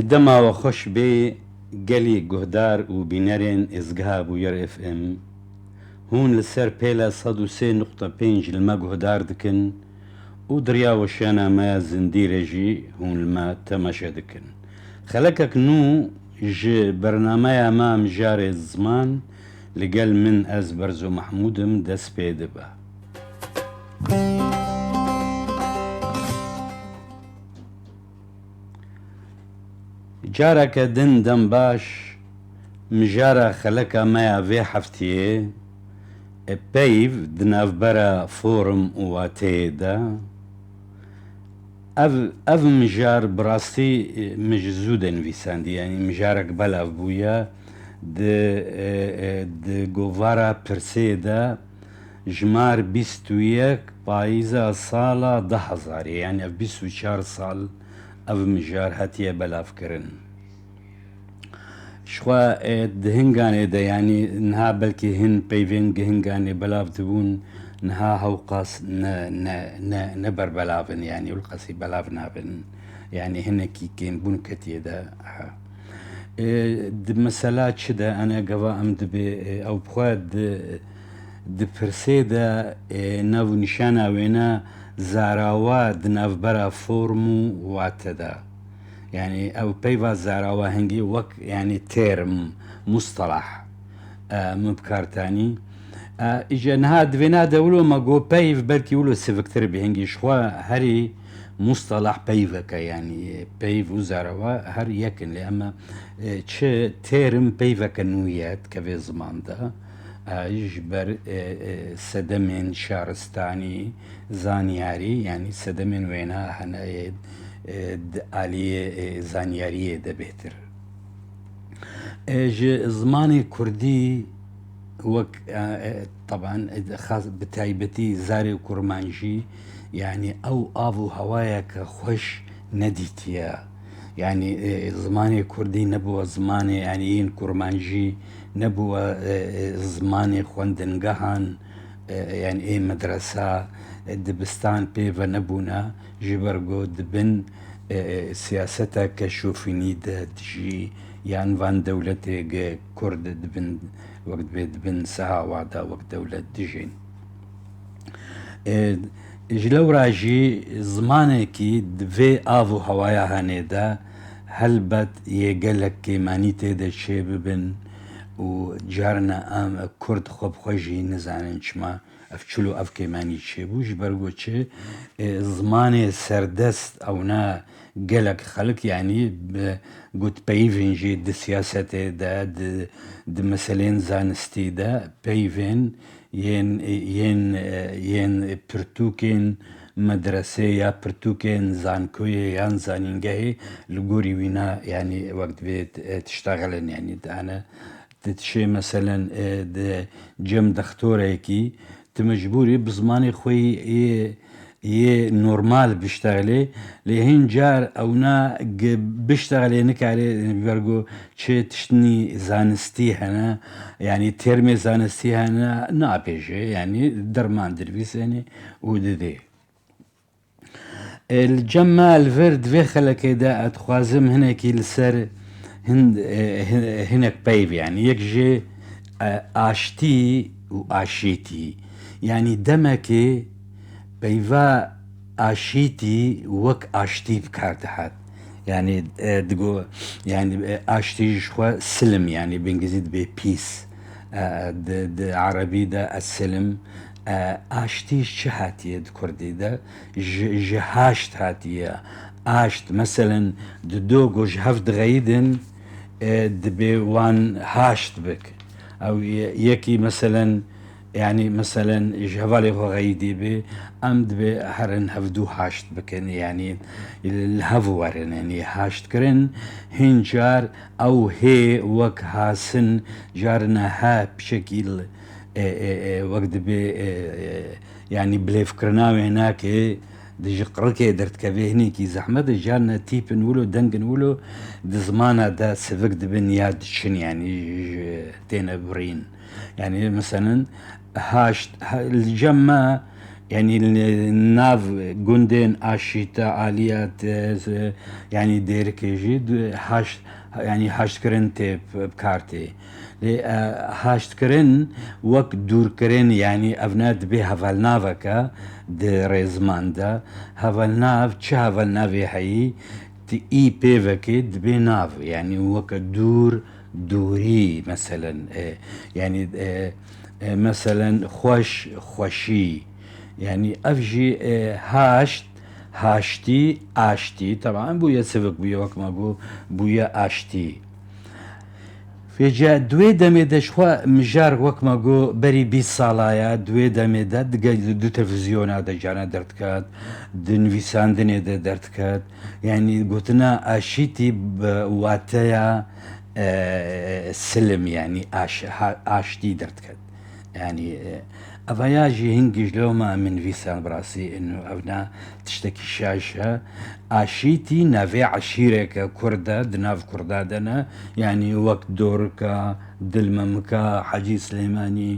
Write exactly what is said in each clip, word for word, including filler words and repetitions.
Dema we xweş bê gelî guhdar û bînerên Êzgeha Bûyer F M. Hûn li ser pêle sed û sê nuqte pênc li me guhdar dikin û di riya weşana me ya zindî re jî hûn li me temaşe dikin. Xelekek nû ji bernameya me Mijarê Ziman li gel min, ez Berzo Mehmûd im, dest pê dibe. Careke din dem baş, mijara xeleka me ya vê heftiyê, e, peyv di navbera form û wateyê de. Ev, ev mijar bi rastî, e, min ji zû de nivîsandî, yanî mijarek belav bûye, di, e, e, di govara pirsê de, jimar bîst û yek payîza sala du hezarê, yanî ev bîst û çar sal ev mijar hatiye belavkirin. Jixwe, e, di hinganê de, yanî niha belkî hin peyvên gihinganê belav dibûn, niha hewqas ne, ne, ne, ne berbelavin, yanî ewqasî belav nabin. Yanî hinekî kêmbûn ketiye de. Ha. E, di mesela çi de, ene gava em dibê, e, ew bi xwe di, di pirsê de, e, nav û nîşana wêne zarawa di navbera form û wate de. Yanî ew peyva zarawa hingî wek, yanî term, mustalah, e, min bi kar tanî. E, îje niha di vêna de wilo me got peyv, belkî wilo siviktir bê, hingî jixwe herî mustalah peyveke, yanî peyv û zarawa her yek in, lê ema, e, çi term peyveke nû ye dikeve ziman de, e, ji ber, e, e, sedemên şaristanî, zanyarî, yanî sedemên wêna hene, e, e, di aliyê, e, zanyariyê de bêhtir. E, ji zimanê kurdî wek, e, e, teban, e, xas bi taybetî zarê kurmancî, yanî ew av û hewayeke xweş nedîtiye. Yanî, e, zimanê kurdî nebûwe zimanê, yanî yên kurmancî nebûwe, e, e, zimanê xwendingehan, e, yanî ê medresa, e, dibistan pê ve nebûne, ji ber ku dibin, e, e, siyaseta ke şofînî de dijî, yan van dewletê ge kurd dibin, wek dibê dibin seha wa de wek dewlet dijîn. E, ji lewra jî zimanekî di vê av û hewaya hanê de helbet yê gelek kêmanî tê de çêbibin û carna em kurd xwe bi xwe jî nizanin çima ev çilo ev kêmanî çêbû, ji ber ku çi, e, zimanê serdest ewna gelek xelk, yanî bi gotpeyivên jî di siyasetê de, di, di meselên zanistî de peyvên yên, yên, yên pirtûkên medresê ya pirtûkên zankoyê yan zanîngehê li gorî wîna, yanî wek divê, e, tişta xelin, yanî dane. Di tişê meselen, e, di cem dextorekî, tu mecbûrî bi zimanê xwe yê, yê normal biştexilê, lê hin car ewna gi-, biştexilê nikare, ji ber ku çi tiştnî zanistî hene, yanî termê zanistî hene, nabêje, yanî derman dinivîsêne û didê. E, li cem me li vir di vê xelekê de ez dixwazim hinekî li ser hin-, e, hin-, hinek peyv, yanî yek jê, e, aştî û aşîtî. Yanî demekê peyva aşîtî wek aştî bi kar dihat. Yanî, e, digo, yanî, e, aştî ji xwe silim, yanî bi îngilîzî dibê peace. E, di, di erebî de esilim. E, aştî ji çi hatiye di kurdî de? Ji, ji haşt hatiye. Aşt, meselen, di do ku ji hev dixeyidin, e, dibê wan haşt bik. Ew ye-, yekî, meselen, yanî, meselen, ji hevalê xwe xeyidî bî, em dibê herin hevdû haşt bikin, yanî li hev werin, yanî haşt kirin. Hin car ew hê wek hasin, carina he piçekî li, e, e, e, wek dibê, e, e, yanî bilêvkirina wê nake, di ji qirikê derdikeve hinekî zehmet e, carna tîpin wilo, dengin wilo, di zimana de sivik dibin ya diçin, yanî ji, têne birîn. Yanî, meselen, haşt, ha-, li cem me, Yanî li nav gundên Aşîta, Aliyat, e, yanî Dêrikê jî du-, haşt, yanî haştkirin tê bi kar tê. Lê, e, haştkirin wek dûrkirin, yanî ev ne dibê hevalnaveke di rêziman de. Hevalnav, çi hevalnavê heyî, ti î pê vekê dibê nav, yanî weke dûr, dûrî, meselen, e, yanî, e, e, meselen, xweş, xweşî. Yanî ev jî, e, haşt, haştî, aştî. Teban bûye sivik bûye, wek me got, bûye aştî. Vêce di wê demê de ji xwe mijar, wek me got, berî bîst sala ye, di wê demê de digel du televîzyona de carna derdiket, di nivîsandinê de derdiket. Yanî gotina aşîtî bi wateya, e, silim, yanî aş-, ha-, aştî derdiket. Yanî, e, eva ya jî hingî ji lewma min nivîsan, bi rastî inu ev ne tiştekî şaş e. Aşîtî navê eşîreke Kurd e, di nav Kurda de ne, yanî wek Dorika, Dilmemika, Hecî Silêmanî,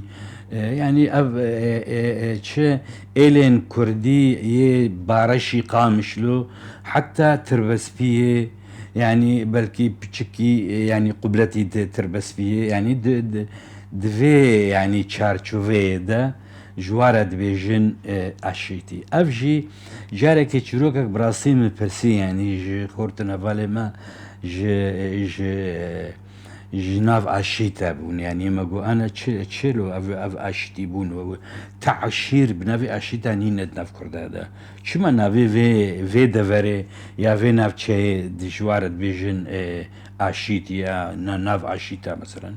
e, yanî ev, e, e, e, çi êlên Kurdî yê Bareşî Qamişlo, heta Tirbespiyê, yanî belkî piçikî, e, yanî qubletî di Tirbespiyê, yanî di, di, di vê, yanî çarçoveyê de ji wa re dibêjin, e, aşîtî. Ev jî carekê çîrokek bi rastî min pirsî, yanî ji xortin hevalê me ji, ji, ji nav aşîte bûn. Yanî me got, ana çi, çilo ev, ev aşîtî bûn? Teşîr bi navê aşîta nîne di nav Kurda de. Çima navê vê, vê deverê ya vê navçeyê di ji wa re dibêjin, e, aşît ya na-, nav aşîta, meselen?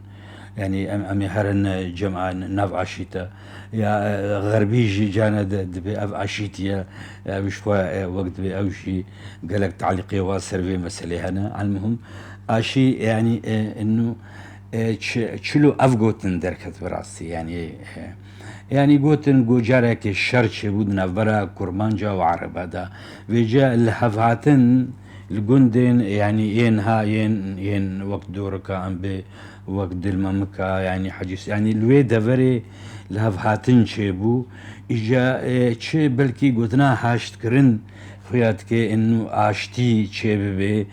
Yanî em, em ê herin, e, cem a-, nav aşîta. Ya, e, xerbî jî carna de dibê ev aşît ye. Ev ji xwe, e, wek dibê ew jî gelek talîqê wa ser vê meselê hene. Elmuhim, aşî, yanî, e, inu, e, çi-, çilo ev gotin derket bi rastî, yanî, e, yanî gotin ku carekê şer çêbû di navbera Kurmanca û Ereba de. Vêce li hevhatin li gundên, yanî yên ha, yên, yên wek Dorika em bê, wek Dilmemika, yanî Hecîs, yanî li wê deverê li hevhatin çêbû. Îca, e, çi belkî gotina haştkirin xuya dike, inu aştî çêbibe.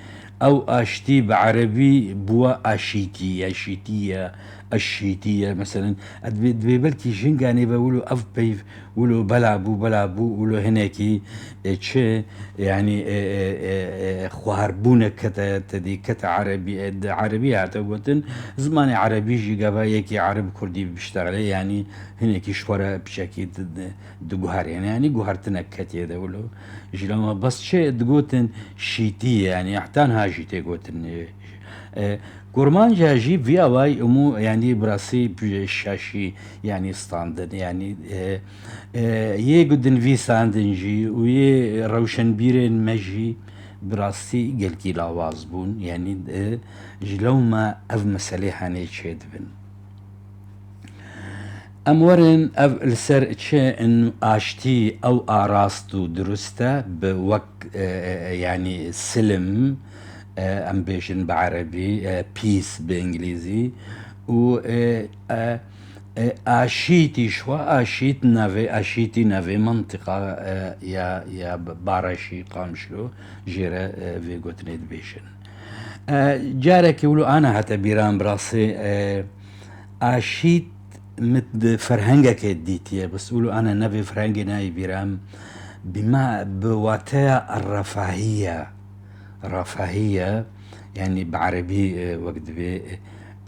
Ew aştî bi erebî bûye aşîtî, eşîtî ye, eşîtî ye. Meselen, e, dibê, dibê belkî jinganê ve wilo ev peyv, wilo bela bû, bela bû, wilo hinekî, e, çi, yanî, e, e, e, e, xweharbûnek kete, tedî kete erebî, e, di erebî hate gotin, zimanê erebî jî gava yekî ereb kurdî biştexile, yanî hinekî ji xwe re piçekî di, di, diguherîne, yanî guhertinek ketiye de wilo. Ji lema bes çi digotin şîtî, yanî heta niha jî tê gotin, e, e, Kurmanca jî vî awayî û, yanî bi rastî şaşî, yanî standin, yanî, e, e, yê ku dinivîsandin jî û yê rewşenbîrên me jî bi rastî gelkî lawaz bûn, yanî, e, ji lewma ev meselê henê çêdibin. Em werin ev li ser çi in aştî ew a rast û dirust e, bi wek, e, e, yanî silim, e, em bêjin bi erebî, e, peace bi îngilîzî, û, e, e, e, aşîtî ji xwe, aşît navê, aşîtî navê mentiqa, e, ya, ya Bareşî Qamişlo jê re, e, vê gotinê dibêjin. E, carekê wilo ana hate bîran bi rastî, e, Aşît min di ferhengekê dîtiye, bes wilo ana ne vê ferhengê nayê bîra min. Bîma bi wateya refahiye, refahiye, yanî bi erebî, e, wek dibê, e,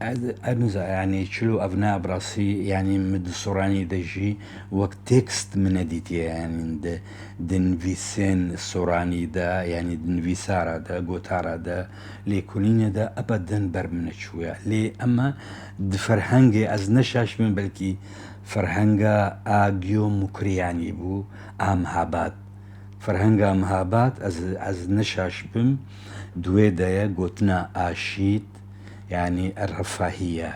ez, ez niza-, yanî çilo ev ne bi rastî, yanî min di soranî de jî wek tekst min nedîtiye, yanî di, di nivîsên soranî de, yanî di nivîsara de, gotara de, lêkolînê de ebeden ber min neçûye. Lê ema di ferhengê, ez ne şaş bim, belkî ferhenga a Giyo Mukriyanî bû, a Mihabad. Ferhenga Mihabad, ez, ez ne şaş bim, di wê de ye gotina aşît, yanî refahiye.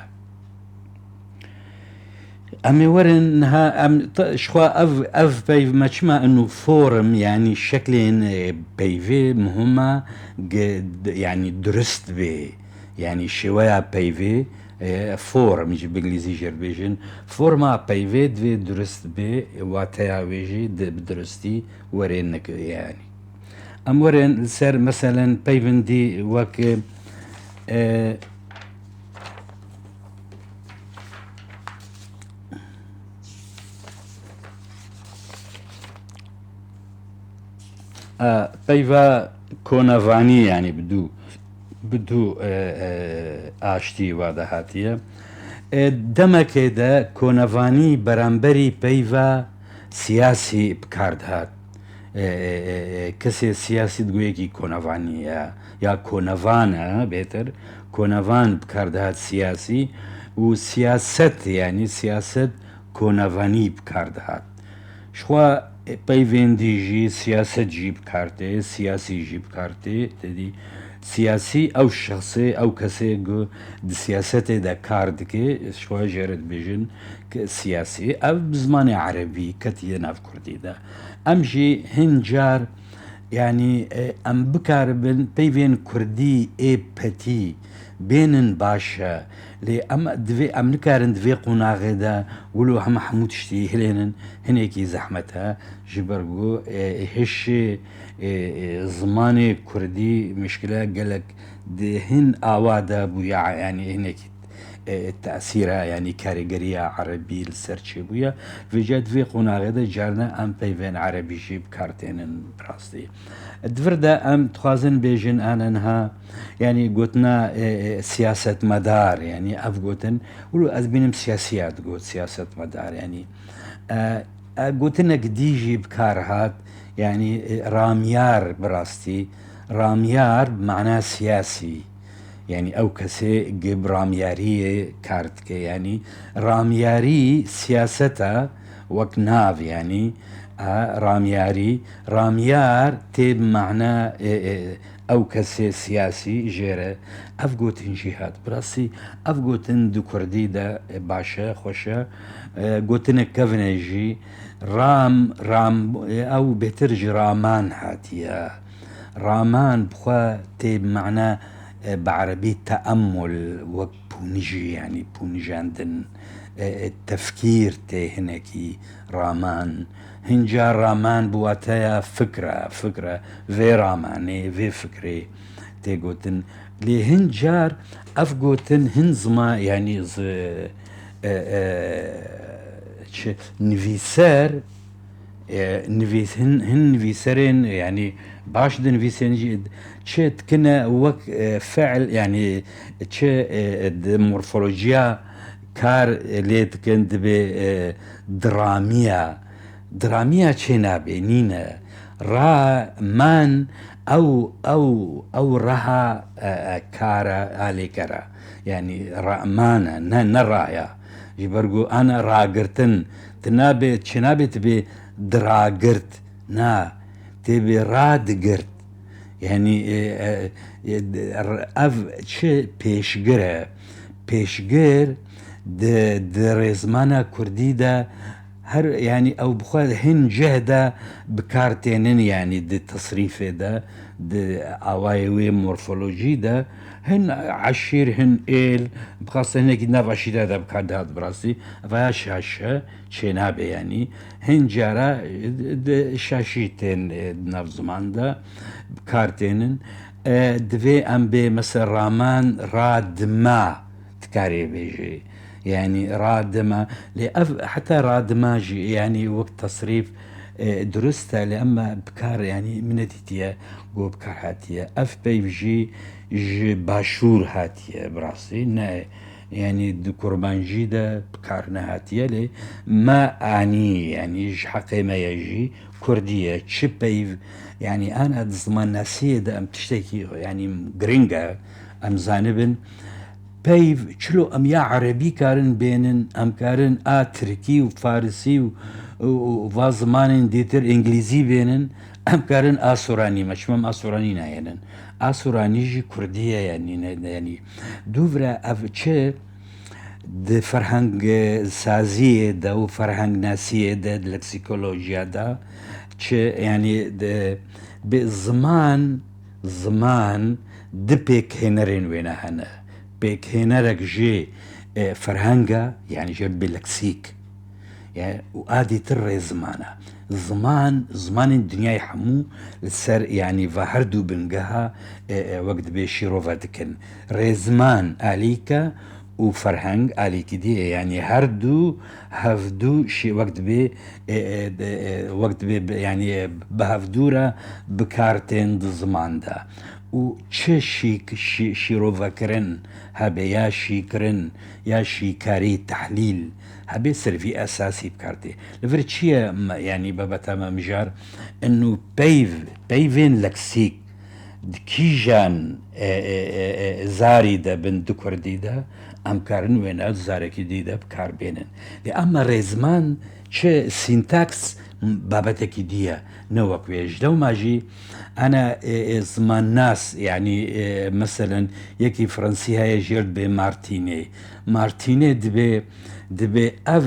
Em ê werin niha, em t-, ji xwe ev, ev peyv me çima inu form, yanî şeklên, e, peyvê muhim e, ge-, d-, yanî durist bê, yanî şêweya peyvê E, form jî bi îngilîzî jê re dibêjin. Forma peyvê divê durist bê, wateya wê jî di, bi duristî were neke, yanî. Em werin li ser meselen peyvindî wek, e, e, peyva konevanî, yanî bi dû, bi dû, e, e, aştî wa de hatiye. E, demekê de konevanî beramberî peyva siyasî bi kar dihat. E, e, e, e, kesê siyasî digoyekî konevanî ya, ya konevan e, bêtir, konevan bi kar dihat siyasî û siyaset, yanî siyaset konevanî bi kar dihat. Ji xwe, e, peyvên dî jî siyaset jî bi kar tê, siyasî jî bi kar tê. Te dî siyasî ew şexsê, ew kesê ku di siyasetê de kar dike, ji xwe jê re dibêjin ki siyasî. Ev bi zimanê erebî ketiye nav kurdî de. Em jî hin car, yanî, e, em bikaribin peyvên kurdî ê petî bênin baş e. Lê em divê, em nikarin di vê qonaxê de wilo hema hemû tiştî hilênin, hinekî zehmet e. Ji ber ku, e, hişê, e, e, zimanê kurdî mişkile gelek di hin awa de bûye, yanî hinekî, e, tesîra, yanî karîgeriya erebî li ser çêbûye. Vêca di vê qonaxê de carna em peyvên erebî jî bi kar tênin bi rastî. Di vir de em dixwazin bêjin, ana niha, yanî gotina, e, e, siyasetmedar, yanî ev gotin, wilo ez bînim siyasî ya digot, siyasetmedar, yanî, e, e, gotinek dî jî bi kar hat, yanî, e, ramyar bi rastî, ramyar bi mana siyasî, yanî ew kesê gi bi ramyariyê kar dike, yanî ramyarî siyaseta wek nav, yanî, e, ramyarî, ramyar tê bi mana, e, e, ew kesê siyasî jê re. Ev gotin jî hat. Bi rastî ev gotin di kurdî de, e, baş e, xweş e. E, gotinek kevin e jî. Ram, ram, e, ew bêtir ji raman hatiye. Raman bi xwe tê bi mana, e, bi erebî teemul, wek pûnijî, yanî pûnijandin, e, e, tefkîr tê hinekî raman. Hinca raman bi wateya fikra, fikra vê ramanê, vê fikrê tê gotin. Lê hin car ev gotin hin zima, yanî zi-, e, e, çi, nivîser, e, nivîs-, hin, hin nivîserên, yanî baş dinivîsên jî, çi dikine wek, e, fiil, yanî çi, e, di morfolojiya kar lê dikin, dibê, e, diramiya. Diramiya çênabê nîne. Ra, man, ew, ew, ew reha, e, e, kara alêkera. Yanî ra, man e, ne, ne raya. Ji ber ku ana ragirtin, tu nabê, çênabê tu bê diragirt. Na, tê bê radigirt. Yanî, e, e, e, ev çi pêşgir e? Pêşgir di, di rêzmana kurdî de her, yanî ew bi xwe hin cih de bi kar tênin, yanî di tesrîfê de, di awayê wê morfolojî de hin eşîr, hin êl, bi xaste hinekî nav eşîra de bi kar dihat bi rastî. Ev ya şaş e, çênabe yanî. Hin cara, e, di şaşî tên, e, di nav ziman de bi kar tênin. E, divê em bê mesela raman, radima dikarê bêjê. Yanî radima. Lê ev heta radima jî, yanî wek tesrîf, e, durust e, lê ema bi kar, yanî min nedîtiye ku bi kar hatiye. Ev peyv jî ji başûr hatiye bi rastî. Ne, yanî di kurmancî de bi kar nehatiye, lê me anî, yanî ji heqê me ye jî, kurdî ye, çi peyv, yanî ana di zimannasiyê de em tiştekî, yanî giring e, em zanibin, peyv, çilo em ya erebî karin bênin, em karin a tirkî û farisî û, û, û va zimanên dêtir, îngilîzî bênin, em karin a soranî, me çima em a soranî nayênin. A soranî jî kurdî ye, yanî, ne, yanî, dûvre ev çi, di ferheng saziyê de û ferhengnasiyê de, di leksîkolojiya de çi, yanî, di, bi ziman, ziman di pêkhênerên wêne hene. Pêkhênerek jê e, ferhenga, yanî jê bi leksîk. Ya, û a dîtir rêzimana. Ziman, zimanên dinyayê hemû li ser, yanî va her du bingeha e, e, wek dibê şîrove dikin. Rêziman alîke û ferheng alîkî dî ye. Yanî her du hevdu şî-, wek dibê e, e, de, e, wek dibê bi, yanî e, bi hevdu re bi kar tên di ziman de. Û çi şîk-, şî-, şîrovekirin hebe ya şîkirin ya şîkarî, tehlîl hebe, ser vî esasî bi kar tê. Li vir çi ye, m-, yanî babeta me mijar, inu peyv, peyvên leksîk di kîjan e, e, e, e, zarî de bin, di kurdî de, em karin wêne di zarekî dî de bi kar bênin. Lê ama rêzman çi sîntaks babetekî dî ye, ne wek wê. Ji dewma jî ana e, e, zimannas, yanî e, meselen yekî Fransî heye jê re dibê Martînê. Martînê dibê, dibê ev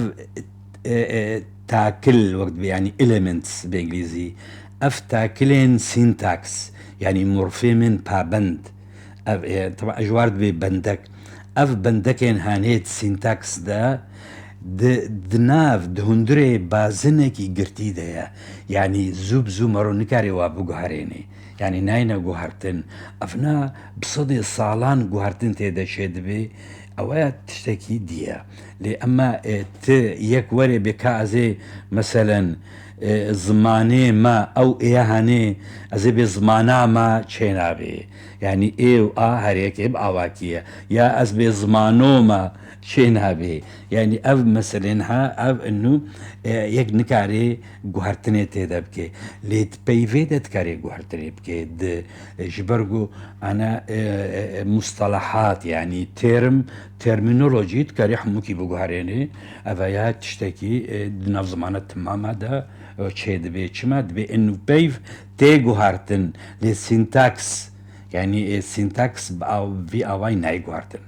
e, e, takil wek dibê, yanî elements bi îngilîzî. Ev takilên sîntaks, yanî morfêmên pabend. Ev, e, teba ji war dibê bendek. Ev bendekên hanê di sîntaks de di, di nav, di hundirê bazinekî girtî de ye. Yanî zû bi zû mero nikare wa biguherênê. Yanî nayne guhertin. Evna bi sedê salan guhertin tê de çêdibê. Ew ya tiştekî dî ye. Lê ema, e, ti yek werê bê ka ez ê, meselen, e, zimanê me ew ê hanê, ez ê bê zimana me çênabê. Yanî ê û a her yekê bi awakî ye. Ya ez bê zimano me çênabê. Yanî ev meselên ha, ev inu, e, yek nikarê guhertinê tê de bike. Lê di peyvê de dikarê guhertinê bike. Di, e, ji ber ku ana, e, e, e, mustalahat, yanî term, termînolojî dikarê hemûkî biguherênê. Eva ya tiştekî, e, di nav zimana timama de, e, çê dibê. Çima dibê inu peyv tê guhertin. Lê sîntaks, yanî, e, sîntaks bi av-, vî avayî nayê guhertin.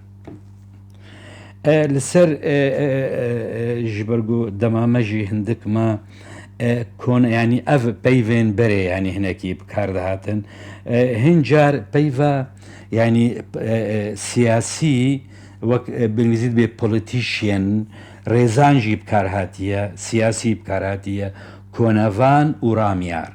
E, li ser, e, e, e, e, ji ber ku dema me jî hindik ma, e, kon-, yanî ev peyvên berê, yanî hinekî bi kar dihatin. E, hin car peyva, yanî, e, e, siyasî, wek, e, bi îngilîzî dibê politician, rêzan jî bi kar hatiye, siyasî bi kar hatiye, konevan û ramyar.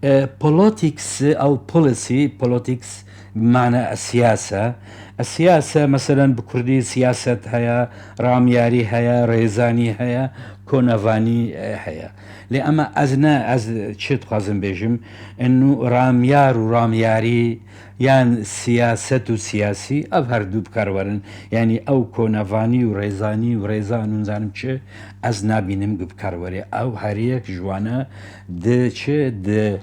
E, politics, ew policy, politics, bi mana siyase. E, siyase, meselen, bi kurdî siyaset heye, ramyarî heye, rêzanî heye, konevanî, e, heye. Lê ema ez ne, ez çi dixwazim bêjim, inu ramyar û ramyarî yan siyaset û siyasî, ev her du bi kar werin. Yanî ew konevanî û rêzanî û rêzan û nizanim çi, ez nabînim ku bi kar were. Ew her yek ji wan e di çi, di,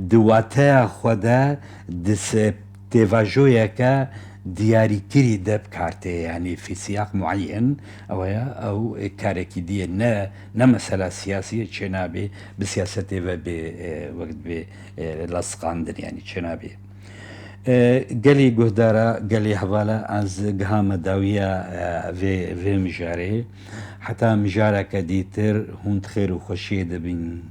di wateya xwe de, di se-, têvajoyeke diyarîkirî de bi kar tê. Yanî fî siyaq muayyen, ew ya, ew karekî dî ye, ne, ne mesela siyasî ye, çênabê bi siyasetê ve bê, e, wek dibê, e, lasiqandin, yanî çênabê. E, gelî guhdara, gelî hevala, ez gihame dawiya, e, vê, vê mijarê. Heta mijareke dîtir hûn di xêr û xweşiyê de bin.